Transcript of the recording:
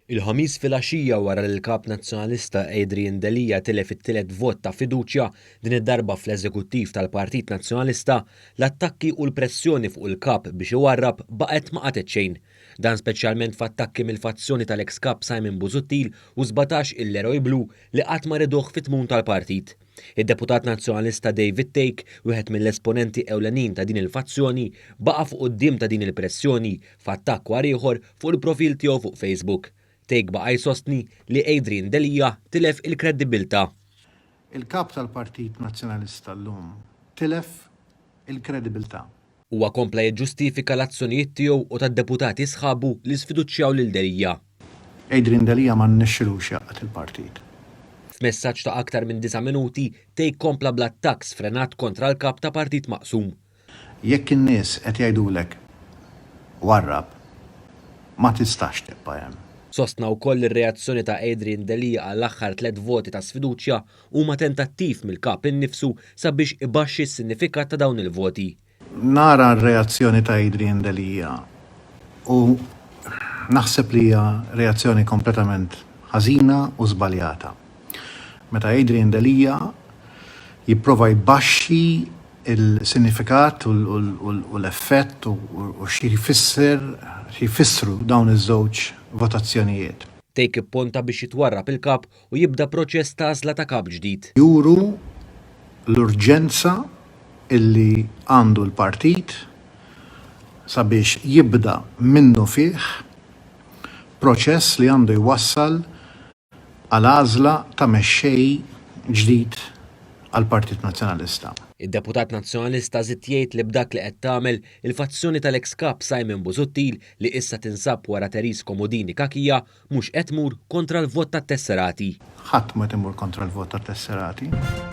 Il-Ħamis filgħaxija wara li l-Kap Nazzjonalista Adrian Delia tilef it-tielet vot ta' fiduċja, din id-darba fl-Eżekuttiv tal-Partit Nazzjonalista, l-attakki u l-pressjoni fuq il-Kap biex iwarrab baqgħet ma qatgħet xejn. Dan speċjalment f'attakki mill-fazzjoni tal-eks Kap Simon Busuttil u 17 il-eroj blu li qatt ma riduh fit-tmun tal-partit. Id-deputat Nazzjonalista David Thake, wieħed mill-esponenti ewlenin ta' din il-fazzjoni, baqa' fuq quddiem ta' din il-pressjoni f'attakk wara ieħor fuq il-profil tiegħu fuq Facebook. Thake baqa' jsostni li Adrian Delia tilef il-kredibbiltà. Il-Kap tal-Partit Nazzjonalista llum tilef il-kredibiltà. Huwa kompla jiġġustifika l-azzjonijiet tiegħu u tad-deputati sħabu li sfiduċjaw lil Delia. Adrian Delia ma rnexxilux jgħaqqad il-partit. F'messaġġ ta' aktar minn disa' minuti, Thake kompla bl-attakk sfrenat kontra l-Kap ta' partit maqsum. Jekk in-nies qed jgħidulek warrab, ma tistax tibqa' hemm. Sostna wkoll li r-reazzjoni ta' Adrian Delia għall-aħħar tlett voti ta' sfiduċja huma tentattiv mill-Kap innifsu sabiex ibaxxi s-sinifikat ta' dawn il-voti. Nara r-reazzjoni ta' Adrian Delia u naħseb li hija reazzjoni kompletament ħażina u żbaljata. Meta Adrian Delia jipprova jbaxxi l-sinifikat u l-effett u xi jfisser, xi jfissru dawn iż-żewġ votazzjonijiet. Thake ipponta biex jitwarrab il-Kap u jibda proċess ta' għażla ta' Kap ġdid. Juru l-urġenza illi għandu l-partit sabiex jibda minnufih proċess li għandu jwassal għal għażla ta' mexxej ġdid għall-Partit Nazzjonalista. Id-deputat Nazzjonalista żied jgħid li b'dak li qed tagħmel il-fazzjoni tal-eks Kap Simon Busuttil li issa tinsab wara Therese Comodini Cachia mhux qed tmur kontra l-vot tat-tesserati. Ħadd mhu qed imur kontra l-vot tat-tesserati.